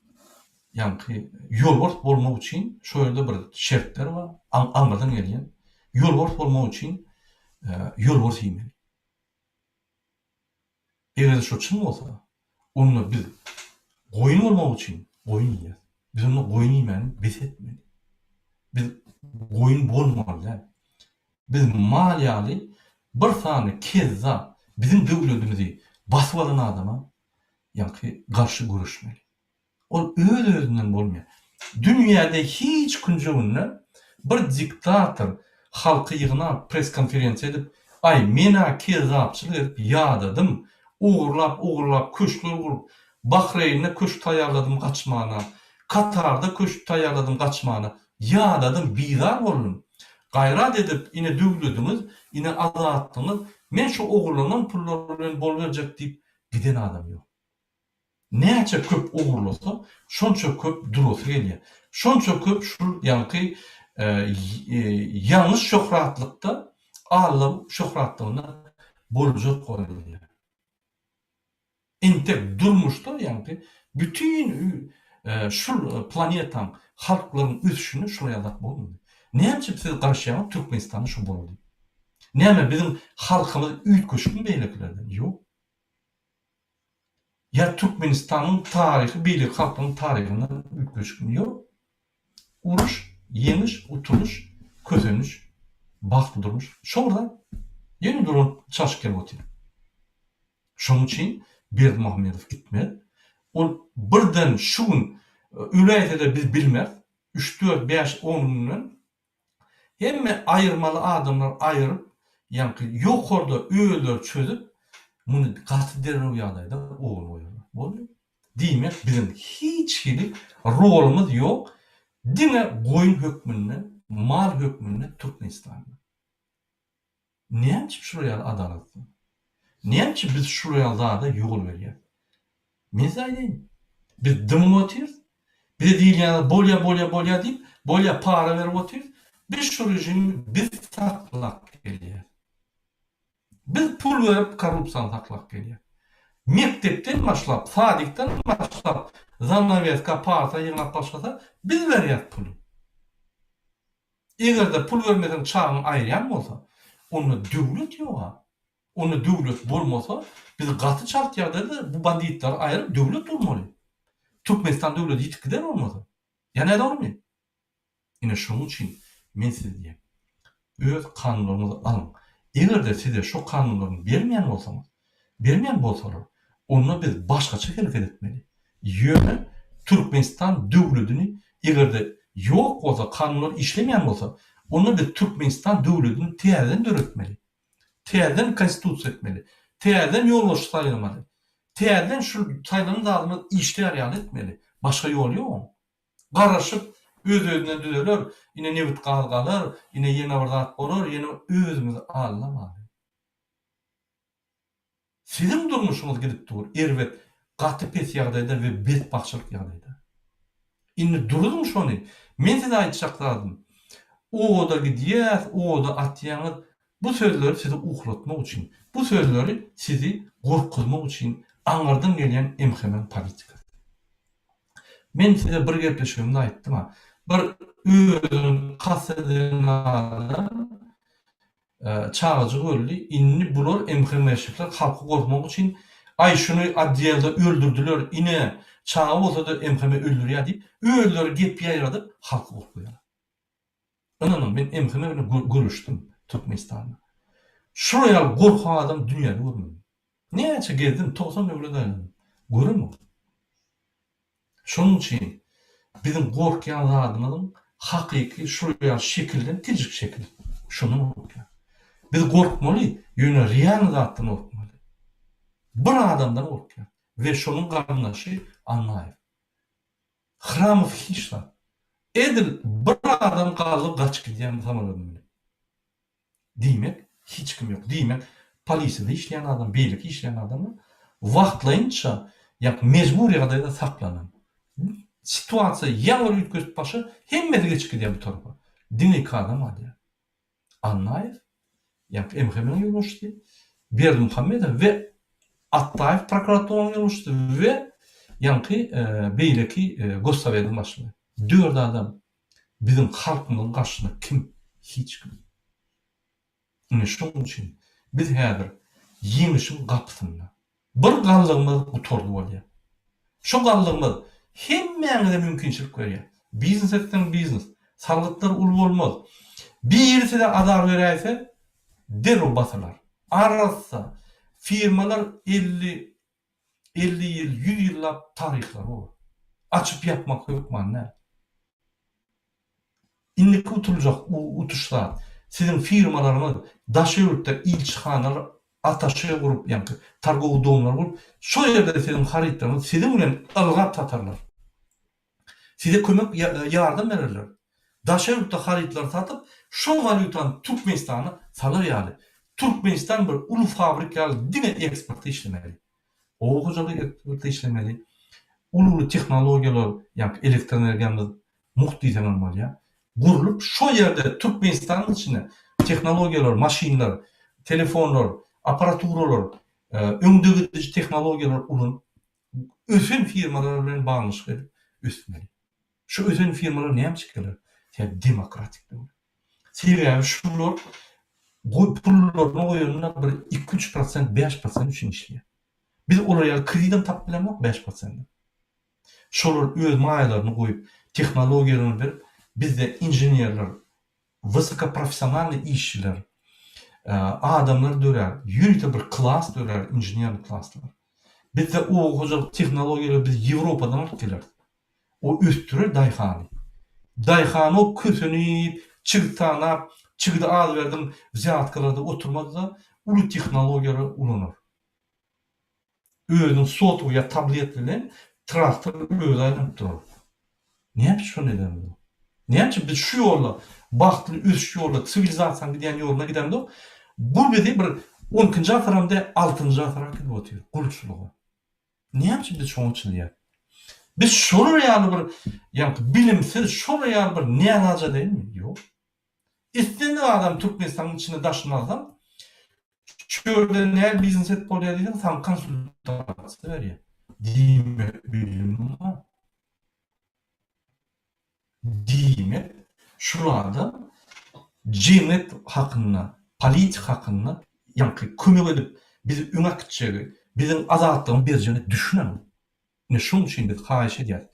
ýaňky ýolbars bolmak üçin şo ýerde bir şertler bar, aňyrdan gelýän. Ýolbars bolmak üçin ýolbars iýmeli. Eger-de şo çyn bolsa, onda biz goýun bolmak üçin goýun iýýäs. Biz onda goýun iýmäni bes etmeli. Biz goýun bolmaly däl. Biz mal ýaly bir sany kezzap biziň döwletimizi basyp alan adama ýaňky garşy göreşmeli. Ol öz-özünden bolmaýar. Dünýäde hiç künjeginde bir diktator halky ýygnap press-konferensiýa edip, aý men-ä kezzapçylyk edip ýadadym, ogurlap-ogurlap köşkler gurup, Bahreýnde köşk taýýarladym gaçmana, Katarda köşk taýýarladym gaçmana, ýadadym, bizar boldum. Gaýrat edip ine döwlediňiz, ine azatlygyňyz, men şu ogurlanan pullar bilen boluberjek diýip giden adam ýok. Näçe köp ogurlasa, şonça köp durasy gelýär. Şonça köp şul ýaňky ýalňyş şöhratlykda Allaň şöhratlygynda boljak bolýar. Entek durmuşda ýaňky bütin şul planetaň halklaryň ösüşinde şular ýaly zat bolmady. Näme üçin siz garaşýaňyz Türkmenistanda şu bolar diýip? Näme biziň halkymyz üýtgeşikmi beýlekilerden? Ýok. Ýa Türkmenistanyň taryhy beýleki halklaryň taryhyndan üýtgeşikmi? Ýok. Uruş, ýeňiş, utulyş, köseniş, bagtly durmuş. Şo bir zat. Ýene duran çaşyk gelip otyr. Şonuň üçin Berdimuhamedow gitmez. Ol birden şu gün öläýse-de biz bilmeris. Üç, dört, bäş, on günden Hemme aýyrmaly adamlar aýyryp, ýaňky ýokarda özleri çözüp, muny gaty derrew ýagdaýda ogul goýarlar. Boldy. Diýmek biziň hiç hili rolumyz ýok, diňe goýun hökmünde, mal hökmünde Türkmenistanda. Näme üçin şular ýaly adalatsyz? Näme üçin biz şular ýaly zada ýol berýäs? Men size aýdaýyn. Biz dymyp otyrys. Bize diýilýän zat bolýa, bolýa, bolýa diýip, bolýa para berip otyrys. Biz şu režimi biz saklap gelýäs. Biz pul berip korrupsiýany saklap gelýäs. Mekdepden başlap, sadikden başlap, zanaweska, parta ýygnap başlasa, biz berýäs puly. Eger-de pul bermeseň çagaňy aýyrýan bolsa, onda döwlet ýoga. Onda döwlet bolmasa, biz gaty çalt ýagdaýda bu banditleri aýryp döwlet gurmaly. Türkmenistan döwleti ýitip gider bolmasa. Ýa nädogrymy? Ine şonuň üçin men size diýýän, öz kanunlaryňyzy alyň. Eger-de size şo kanunlaryny bermeýän bolsaňyz, bermeýän bolsalar, onda biz başgaça hereket etmeli. Ýöne Türkmenistan döwledini eger-de ýok bolsa, kanunlar işlemeýän bolsa, onda biz Türkmenistan döwledini täzeden döretmeli. Täzeden konstitusiýa etmeli. Täzeden ýolbaşçy saýlamaly. Täzeden şu saýlanan zadymyz işlär ýaly etmeli. Başga ýoly ýok oň. Garaşyp öz-özünden düzeler, ine nebit-gaz galar, ine ýene bir zat bolar, ýene özümizi aldamaly. Siziň durmuşyňyz gidip dur erbet gaty pes ýagdaýda we betbagtçylyk ýagdaýda. Indi duruzyň şony. Men size aýtjak zadym oda gidýäs oda atýaňyz bu sözleri sizi uhlatmak üçin bu sözleri sizi gorkuzmak üçin aňyrdan gelýän MHM-iň politikasy. Men size bir gepleşigimde aýtdym-a bir özüni kast eden adam Çagajyk öldi. Indi bular MHM-şikler halky gorkmak üçin aý şuny otdelda öldürdiler ine çaga bolsada MHM öldürýär diýip özleri gep ýaýradyp halky gorkuzýarlar. Ynanyň men MHM bilen göreşdim Türkmenistanda. Şular ýaly gorkak adam dünýäde görmedim. Näçe gezdim 90 döwlet aýlandym. Göremok. Şonuň üçin biziň gorkýan zadymyzyň hakyky şul ýaly şekilden kiçijik şekil. Şondan gorkýar. Biz gorkmaly, ýöne realny zatdan gorkmaly. Bir adamdan gorkýar we şonuň garyndaşy Annaýew. Hramow hiç zat. Edil bir adam galdyp gaçyp gidýän samolýodyny münüp. Diýmek, hiç kim ýok. Diýmek, polisiýada işleýän adam, beýleki işleýän adamlar wagtlaýynça ýa mejbur ýagdaýda saklanan. Situasiýa ýaňy bir üýtgeşip başa, hemmesi geçip gidýär bu tarapa. Diňe iki adam galýar. Annaýew, ýa MHM-niň ýolbaşçysy, Berdimuhamedow we Atdaýew prokuraturanyň ýolbaşçysy we ýaňky beýleki Gossowediň başlygy. Dört adam. Biziň halkymyzyň garşysyna kim? Hiç kim. Ine şonuň üçin biz häzir ýeňişiň gapysynda. Bir gallygymyz gutardy bolýar. Şo gallygymyz hemmäňize mümkinçilik berýär. Biznes etseň biznes. Salgytlar uly bolmaz. Biri size azar beräýse derrew basylar. Arassa firmalar 50 50 ýyl, 100 ýyllap taryhlary bor. Açyp ýapmak hökman däl. Indiki utuljak utuş zat, siziň firmalaryňyz daşary ýurtda ilçihanalar, ataşe gurup, ýaňky targowy domlar gurup, şol ýerde siziň harytlaryňyzy siziň bilen ylgap satarlar. Size kömek, ýardam bererler. Daşary ýurtda harytlary satyp, şol walýutany Türkmenistana salar ýaly. Türkmenistan bir uly fabrik ýaly diňe eksportda işlemeli. Oba hojalygy eksportda işlemeli. Uly-uly tehnologiýalar, ýaňky elektroenergiýamyz mugt diýseňem bolýar. Gurlup, şo ýerde Türkmenistanyň içinde tehnologiýalar, maşynlar, telefonlar, apparaturalar, öňdegidiji tehnologiýalar ulanyp, ösen firmalar bilen baglanyşyk edip ösmeli. Şu ösen firmalar näme üçin geler? Sebäbi demokratik döwlet. Sebäbi şular pullaryny goýanda bir iki-üç prosent, 5 prosent üçin işleýär. Biz olar ýaly kredidem tapyp bilemok 5 prosentden. Şolar öz maýalaryny goýup, tehnologiýalaryny berip, bizde inženerler, wysokoprofessionalnyý işçiler, adamlar dörär, ýörite bir klas dörär, inženernyý klaslar. Bizde oba hojalyk tehnologiýalary biz Ýewropadan alyp geleris. O ösdürer daýhany. Daýhan o kösenip, çigit sanap, çigidi az berdiň, wzýatkalarda oturmaz-da, uly tehnologiýalary ulanar. Özüniň sotowý ýa tablet bilen traktor özi aýlanyp durar. Näme üçin şony edemizok? Näme üçin biz şu ýolda, bagtly ösüş ýolda, siwilizasiýanyň gidýän ýoluna gidemzok? Bu bizi bir on ikinji asyram däl, altynjy asyra äkidip otyr, gulçulyga. Näme üçin biz şoňa çyzýas? Biz şolar ýaly bir, ýaňky bilimsiz, şolar ýaly bir nälaja dälmi? Ýok. Islendik adam Türkmenistanyň içinde daşyny alsaň, şu ýerde näl biznes edip bolýar diýseň, saňa konsultasiýa berýär. Diýmek bilim bar. Diýmek, şul adam jemgyýet hakynda, politika hakynda ýaňky kömek edip bizi öňe äkitjegi, biziň azatlygymyzy berjegine düşünenok. Ine şonuň üçin biz haýyş edýäris.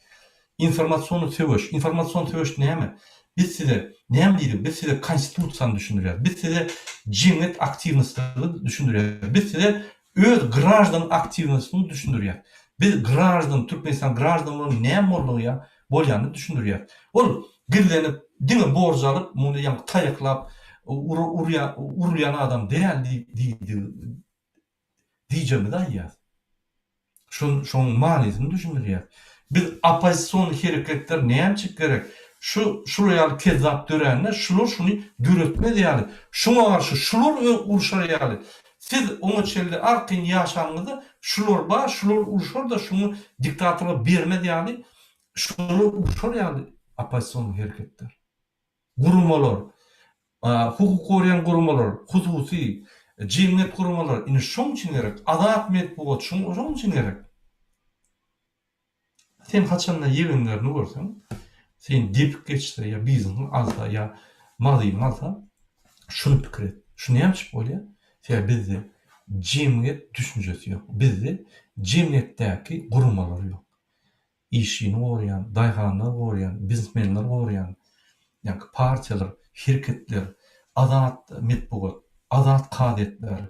Informasion söweş. Informasion söweş näme? Biz size näme diýdik? Biz size konstitusiýany düşündirýäris. Biz size jemgyýet aktiwnostyny düşündirýäris. Biz size öz graždan aktiwnostyny düşündirýäris. Biz graždan, Türkmenistan graždanlarynyň näme boldugy ýa bolýanyny düşündirýäris. Ol gizlenip, diňe borç alyp, muny ýaňky taýaklap, Urýan urulýan adam däl diýdi diýjegimizi aýdýas. Şon şoň manysyny düşündirýäs. Biz oppozision hereketler nämçik gerek? Şu şular ýaly kezzap dörände şular şuny döretmez ýaly, şuňa garşy şular urşar ýaly. Siz oňa çenli arkaýyn ýaşanyňyzda şular bar, şular urşar-da şuňa diktatorlyga bermez ýaly, şular urşar ýaly oppozision hereketler. Guramalar, hukuk goraýan guramalar, hususy, jemgyýet guramalary ine şoň üçin gerek. Azat metbugat şoň üçin gerek. Sen haçanda ýegenlerini görseň, seni depip geçse ýa biznesiňi alsa ýa mazyňy alsa, şuny pikir et. Şu näme üçin bolýar? Sebäbi bizde jemgyýet düşünjesi ýok. Bizde jemgyýetdäki guramalar ýok. Işçini goraýan, daýhanlary goraýan, biznesmenleri goraýan, ýaňky partiýalar, hereketler, azat metbugat, azat kazyýetler,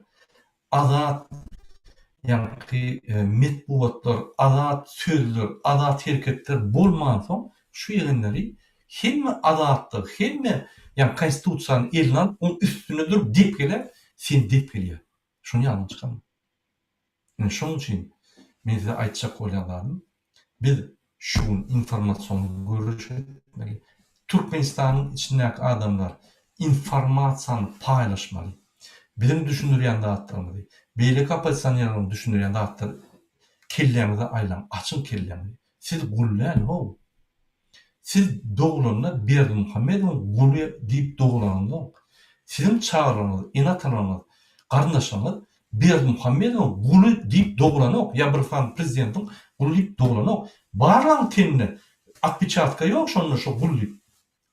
Azat ýaňky metbugatlar, azat sözler, azat hereketler bolmansoň şu ýegenleri hemme azatlygy, hemme ýaňky konstitusiýany eline alyp oň üstünde durup depgeläp seni depgeleýär. Şony ýadyňdan çykarma. Ine şonuň üçin men size aýtjak bolýan zadym biz şu gün informasion göreş etmeli. Türkmenistanyň içindäki adamlar informasiýany paýlaşmaly. Biziň düşündirýän zatlarymyzy, beýleki oppozisionerleriň düşündirýän zatlary kelläňize aýlaň, açyň kelläňizi. Siz gul däl how. Siz doglanda Berdimuhamedowyň guly diýip doglanyňzok. Siziň çagalaryňyz, ene-atalaryňyz, garyndaşlaryňyz Berdimuhamedowyň guly diýip doglanok ýa bir sany prezidentiň guly diýip doglanok. Barlaň tenine otpeçatka ýok şonda şo gul diýip.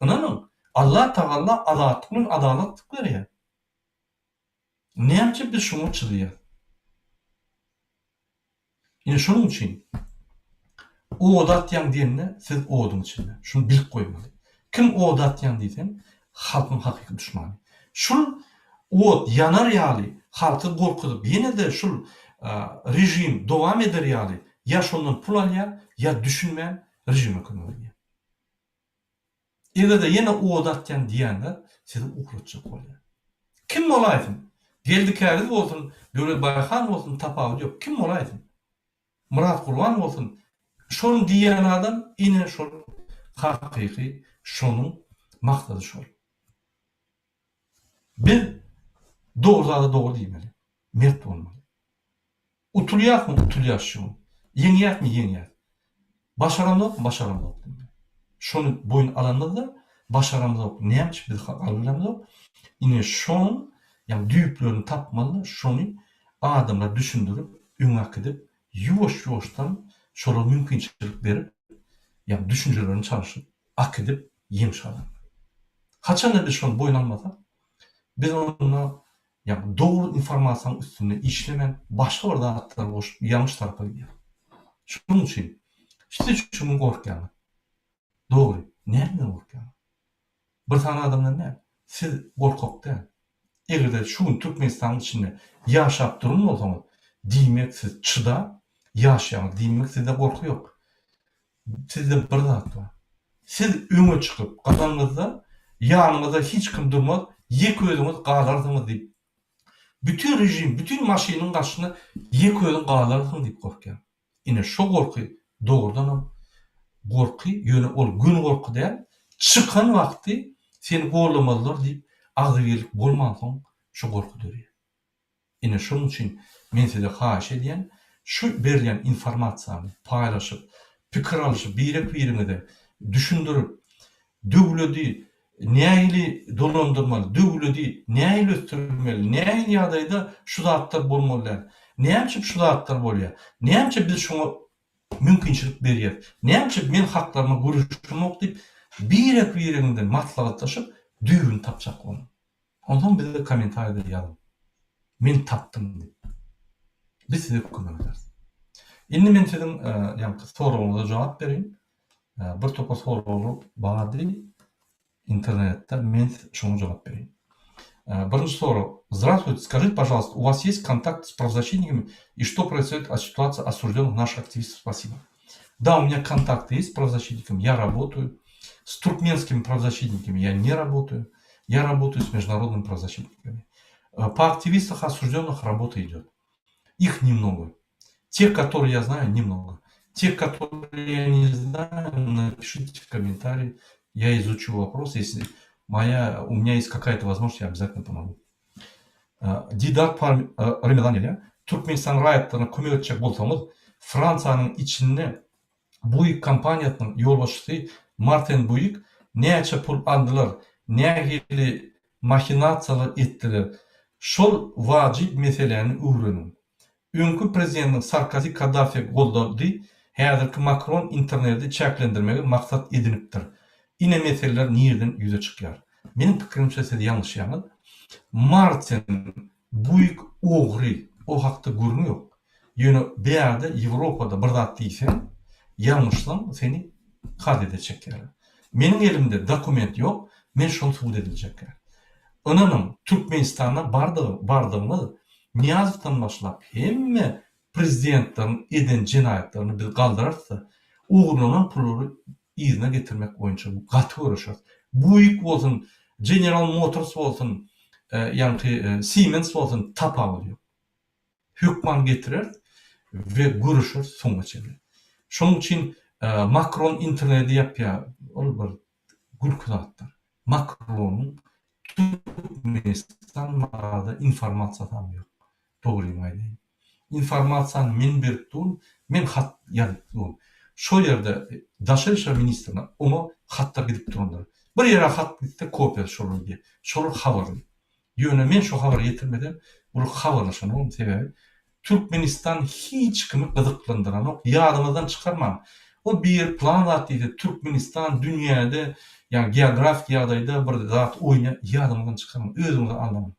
Ynanyň, Allah Tagalla azatlyk bilen adalatlyk berýär. Näme üçin biz şuňa çyzýas? Ine şonuň üçin oda atýaň diýende siz oduň içinde. Şuny bilip goýmaly. Kim oda atýaň diýseň halkyň hakyky duşmany. Şul ot ýanar ýaly halky gorkuzyp ýene-de şul režim dowam eder ýaly ýa şondan pul alýar ýa düşünmän režime kömek edýär. Eger-de ýene od atýan diýenler sizi uklatjak bolýar. Kim bolaýsyn? Geldi Käriz bolsun, Döwlet Baýhan bolsun tapawudy ýok. Kim bolaýsyn? Myrat Gurban bolsun. Şony diýýän adam ine şol hakyky şonuň maksady şol. Biz dogry zada dogry diýmeli. Mert bolmaly. Utulýasmy, utulýas şu gün. Ýeňýäsmi, ýeňýäs. Başaramzokmy, başaramzok diýmeli. Şony boýun alanymyzda, başaramzok, näme üçin biz alybilemzok, ine şonuň ýagny düýplerini tapmaly-da, şony adamlara düşündirip, öňe äkidip, ýuwaş-ýuwaşdan şolara mümkinçilik berip, ýagny düşünjelerini çalşyp, äkidip ýeňiş gazanmaly. Haçanda biz şony boýun almasak, biz onda Ýagny dogry informasiýanyň üstünde işlemän başga bir zatlary goşup ýalňyş tarapa gidýär. Şonuň üçin siz şu gün gorkýaňyz. Dogry, nämeden gorkýaňyz? Bir sany adamdan däl. Siz gorkak däl. Eger-de şu gün Türkmenistanyň içinde ýaşap duran bolsaňyz, diýmek siz çydap ýaşaýaňyz, diýmek sizde gorky ýok. Sizde bir zat bar. Siz öňe çykyp galanyňyzda ýanyňyzda hiç kim durmaz, ýeke özüňiz galarsyňyz diýip. Bütin režim, bütin maşynyň garşysyna ýeke özüň galarsyň diýip gorkýan. Ine şo gorky dogrudanam gorky, ýöne ol göni gorky däl, çykan wagty seni gollamazlar diýip agzybirlik bolmansoň şo gorky dörýär. Ine şonuň üçin men size haýyş edýän, şu berilýän informasiýany paýlaşyp, pikir alyşyp, birek-biriňize düşündirip, döwledi nähili dolandyrmaly, döwledi nähili ösdürmeli, nähili ýagdaýda şu zatlar bolmaly däl, näme üçin şu zatlar bolýar, näme üçin biz şoňa mümkinçilik berýäris, näme üçin men haklaryma göreşemok diýip, birek-biriňizden maslahatlaşyp, düýbüni tapjak boluň. Onsoň bize kommentariýada ýazyň. Men tapdym diýip. Biz size kömek ederis. Indi men siziň ýaňky soragyňyza jogap bereýin. Bir topar soraglar bardy internetde, men şoňa jogap bereýin. Birinji sorag. Здравствуйте, скажите, пожалуйста, у вас есть контакт с правозащитниками и что происходит от ситуации осужденных наших активистов? Спасибо. Да, у меня контакты есть с правозащитниками, я работаю. С туркменскими правозащитниками я не работаю. Я работаю с международными правозащитниками. По активистах осужденных работа идет. Их немного. Тех, которые я знаю, немного. Тех, которые я не знаю, напишите в комментарии. Я изучу вопрос. Если моя, у меня есть какая-то возможность, я обязательно помогу. Didar Remedan ýazýar, Türkmenistanyň raýatlaryna kömek etjek bolsaňyz, Fransiýanyň içinde Buig kompaniýasynyň ýolbaşçysy Marten Buig näçe pul aldylar, nähili mahinasiýalar etdiler, şol wajyp meseläni öwreniň. Öňki prezidentiň Sarkozy Kaddafi goldady, häzirki Makron interneti çäklendirmegi maksat edinipdir. Ine meseleler nirden ýüze çykýar. Meniň pikirimçe siz ýalňyşýaňyz. Martin Buig ogry, o hakda gürrüň ýok. Ýöne bärde Ýewropada bir zat diýseň, ýalňyşsaň seni kazyýete çekýärler. Meniň elimde dokument ýok, men şony subut ediljekkä. Ynanyň, Türkmenistanda bardygy bardygyňyz Nyýazowdan başlap hemme prezidentleriň eden jenaýatlaryny biz galdyrarys-da, ogurlanan pullary yzyna getirmek boýunça gaty göreşeris. Buick bolsun, General Motors bolsun, ýaňky Siemens bolsun tapawudy ýok. Hökman getireris we göreşeris soňuna çenli. Şonuň üçin Makron interneti ýapýar, ol bir gülki zatdyr. Makronyň Türkmenistan barada informasiýasam ýok. Dogrymy aýdaýyn. Informasiýany men berip durun, men hat ýazyp durun. Şol ýerde Daşary işler ministrine oňa hatlar gidip durandyr. Bir ýere hat gitse kopiýasy şolara gidýär. Şolar habarly. Ýöne men şo habary ýetirmesem, bular habarlaşanogam sebäbi Türkmenistan hiç kimi gyzyklandyranok. Ýadyňyzdan çykarmaň. O biri plan zat diýse Türkmenistan dünýäde ýa geografik ýagdaýda bir zat oýnaýar ýadyňyzdan çykarmaň. Özüňizi aldamaň.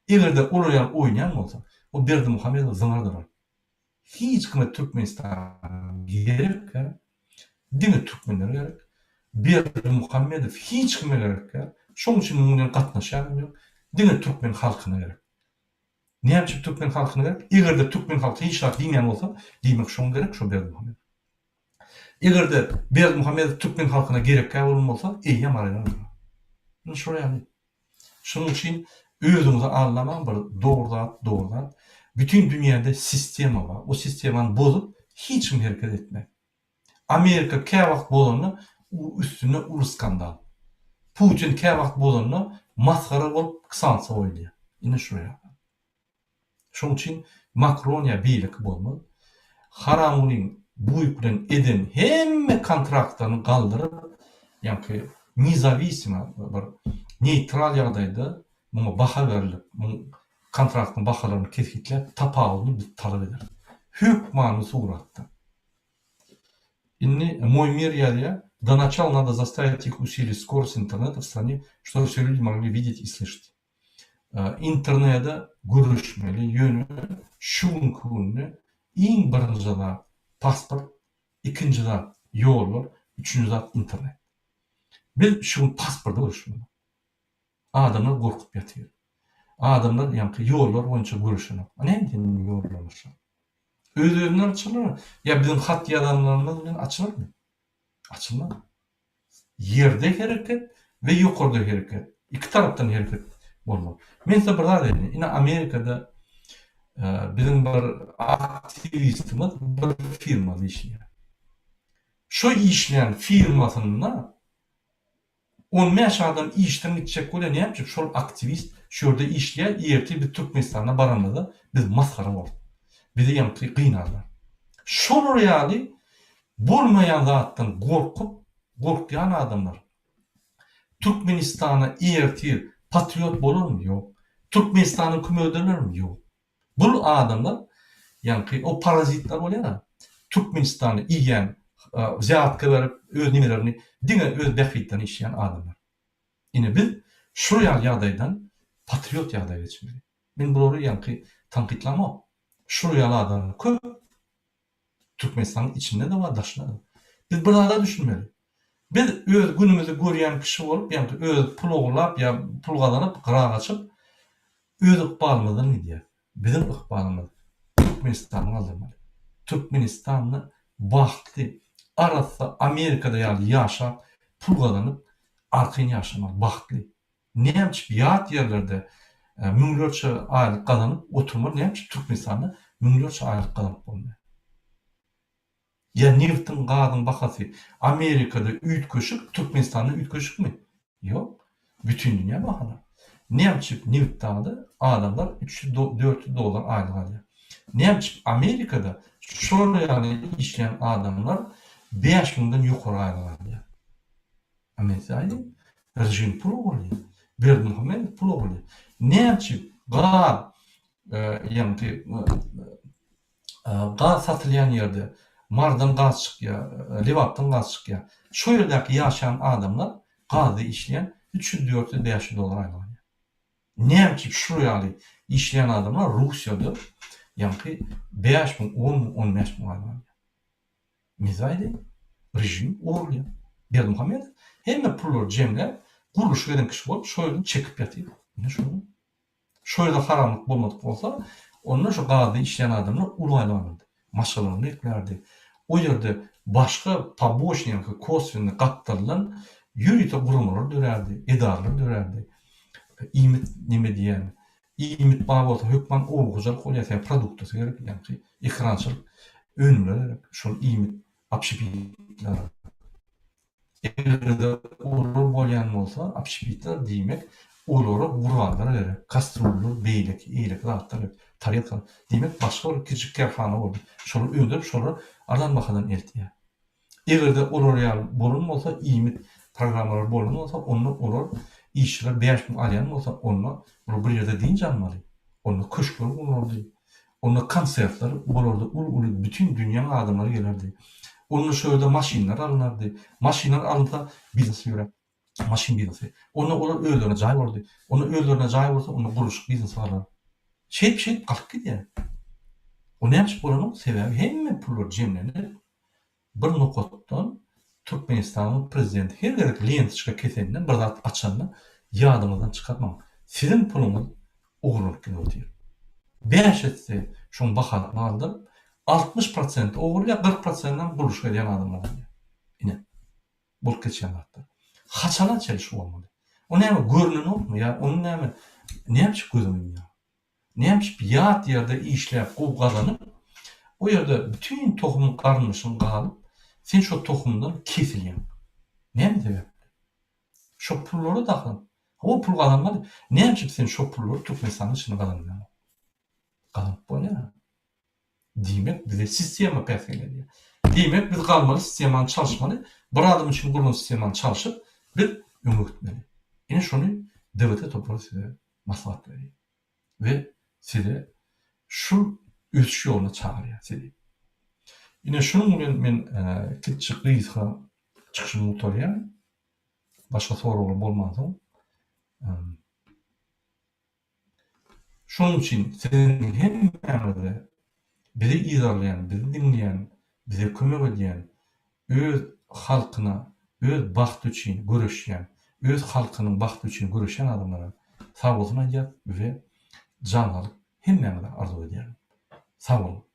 Egerde olar ýaly oýnaýan bolsa, o Berdimuhamedowy zyňardylar. Hiç kime Türkmenistan gerek däl, diňe türkmenlere gerek. Berdimuhamedow hiç kime gerek däl, şoň üçin munuň bilen gatnaşýanam ýok, diňe türkmen halkyna gerek. Näme üçin türkmen halkyna gerek? Egerde türkmen halky hiç zat diýmeýän bolsa, diýmek şoňa gerek şo Berdimuhamedow. Egerde Berdimuhamedow türkmen halkyna gerekkä bolan bolsa, eýýäm aradan aýrylar. Ine şol ýaly. Şonuň üçin özüňizi aldamaň bir dogry zat dogry zat. Bütin dünýäde sistema bar. O sistemany bozup hiç kim hereket etmez. Amerika käwagt bozanda üstünde uly skandal. Putin käwagt bozanda masgara bolup sanksiýa goýulýar. Ine şular ýaly. Şoň üçin Makron ýa beýleki bolmaz. Haramgulyň Buýk bilen eden hemme kontraktlaryny galdyryp, ýaňky nezawisimo bir neýtral ýagdaýda muňa baha berlip, muň kontraktyň bahalaryny kesgitläp, tapawudyny biz talap ederis. Hökmany suratda. Indi Moý mir ýazýar, Do načala nado zastavit ih usilit skorost interneta w strane, ştoby vse lýudi mogli widet i slyşat. Internede göreşmeli ýöne şu günki günde iň birinji zat pasport, ikinji zat ýollar, üçünji zat internet. Biz şu gün pasporta göreşmeli. Adamlar gorkup ýatyr. Adamlar ýaňky ýollar boýunça göreşenok. A näme sen ýollar açar? Öz-özünden açylar ýa biziň hat ýazanlarymyz bilen açylarmy? Açylmaz. Ýerde hereket we ýokarda hereket. Iki tarapdan hereket bolmaly. Men size bir zat aýdaýyn. Ine Amerikada biziň bir aktiwistimiz bir firmada işleýär. Şo işleýän firmasynda 15 adam işden gitjek bolýar. Näme üçin? Şol aktiwist şu ýerde işleýär. Ertir biz Türkmenistana baranymyzda biz masgara bolarys. Bizi ýaňky gynarlar. Şolar ýaly Bolmaýan zatdan gorkup, gorkýan adamlar Türkmenistana ertir patriot bolarmy? Ýok. Türkmenistana kömek ederlermi? Ýok. Bul adamlar ýaňky o parazitler bolýar-a, Türkmenistany iýýän, wzýatka berip öz nimelerini diňe öz bähbitlerine işleýän adamlar. Ine biz şul ýaly ýagdaýdan patriot ýagdaýa geçmeli. Men bulary ýaňky tankytlamok. Şul ýaly adamlar köp. Türkmenistanyň içinde-de bar, daşynda-da. Biz bir zada düşünmeli. Biz öz günümizi görýän kişi bolup, ýagny öz pul ogurlap ýa pul gazanyp, gyra gaçyp, öz ykbalymyzdan gidýäris. Biziň ykbalymyz Türkmenistany galdyrmaly. Türkmenistanda bagtly, arassa Amerikada ýaly ýaşap, pul gazanyp, arkaýyn ýaşamaly, bagtly. Näme üçin ýat ýerlerde müňlerçe aýlyk gazanyp oturmaly, näme üçin Türkmenistanda müňlerçe aýlyk gazanyp bolmaýar? Ýa nebtiň, gazyň bahasy Amerikada üýtgeşik, Türkmenistanda üýtgeşikmi? Ýok. Bütindünýä bahalar. Näme üçin Nebitdagda adamlar 300, 400 dollar aýlyk alýar? Näme üçin Amerikada şolar ýaly işleýän adamlar 5000 den ýokary aýlyk alýar? A men size aýdaýyn, režim pul ogurlaýar. Berdimuhamedow pul ogurlaýar. Näme üçin gaz, ýagny Gaz satylýan ýerde Marydan gaz çykýar, Lebapdan gaz çykýar. Şo ýerdäki ýaşaýan adamlar gazda işleýän 300, 400, 500 dollar aýlyk alýar. Näme üçin şular ýaly işleýän adamlar Russiýada ýaňky 5000, 10 müň, 15 müň aýlyk alýar. Men aýdaýyn, režim ogurlaýar. Berdimuhamedow hemme pullary jemläp, gurluşyk eden kişi bolup, şo ýerden çekip ýatyr. Ine şonuň. Şo ýerde haramlyk bolmadyk bolsa, onda şu gazda işleýän adamlar uly aýlyk alardy. Maşgalalaryny eklärdi. O ýerde başga poboçnyý ýa-da koswennyý gapdaldan ýörite guramalar dörärdi, edaralar dörärdi. Iýmit neme diýýän, iýmit bar bolsa hökman oba hojalyk bolýar, sebäbi produktasy gerek, ýagny ekerançylyk önümleri gerek. Şol iýmit общepitler. Eger-de olar bolýan bolsa, obşepitler diýmek, olara gurallar gerek, kastrullar, beýleki, eýleki zatlar gerek, tarelkalar. Diýmek, başga bir kiçijik kärhana boldy. Şolary öndürip, şolary arzan bahadan eltýär. Eger-de olar ýaly bolan bolsa, iýmit programmalary bolan bolsa, onda olar işçiler 5000 alýan bolsa, onda olar bir ýerde dynç almaly. Onda köşkler gurlardy. Onda konsertler bolardy, uly-uly bütin dünýäň adamlary gelerdi. Onda şo ýerde maşynlar alynardy. Maşynlar alynsa biznes ýörär. Maşyn biznesi. Onda olar özlerine jaý bolardy. Onda özlerine jaý bolsa, onda gurluşyk biznesi galar. Şeýdip-şeýdip galyp gidýär. O näme üçin bolanok? Sebäbi hemme pullar jemlenip, Bir nokatdan Türkmenistanyň prezidenti her gezek lentoçka kesende bir zat açanda ýadyňyzdan çykarmaň. Siziň puluňyz ogurlanyp gidip otyr. Bäş esse şoň bahasyny galdyryp, 60 prosenti ogurlaýar, 40 prosentinem gurluşyk edýän adamlar alýar. Ine, bolup geçýän zatlar. Haçana çenli şu bolmaly? O näme görnenokmy ýa ony näme näme üçin gözüň ýumýar? Näme üçin ýat ýerde işläp gowy gazanyp, o ýerde bütin tohum garyndaşyň galyp, sen şo tohumdan kesilýäň. Näme sebäpli? Şo pullara dahyl. Hawa pul gazanmaly. Näme üçin sen şo pullary Türkmenistanyň içinde gazanmaýaň? Gazanyp bolýar. Diýmek bize sistema päsgel edýär. Diýmek biz galmaly sistemany çalyşmaly. Bir adam üçin gurlan sistemany çalşyp biz öňe gitmeli. Ine şony DWT topary size maslahat berýär. We size şul ösüş ýoluna çagyrýar sizi. Ine şunuň bilen men kiçijik gysga çykyşymy gutarýan. Başga soraglar bolmansoň. Şonuň üçin siziň hemmäňize bizi yzarlaýan, bizi diňleýän, bize kömek edýän, öz halkyna, öz bagty üçin göreşýän, öz halkynyň bagty üçin göreşýän adamlara sagbolsun aýdýas we jan saglyk hemmäňize arzuw edýärin. Sag boluň.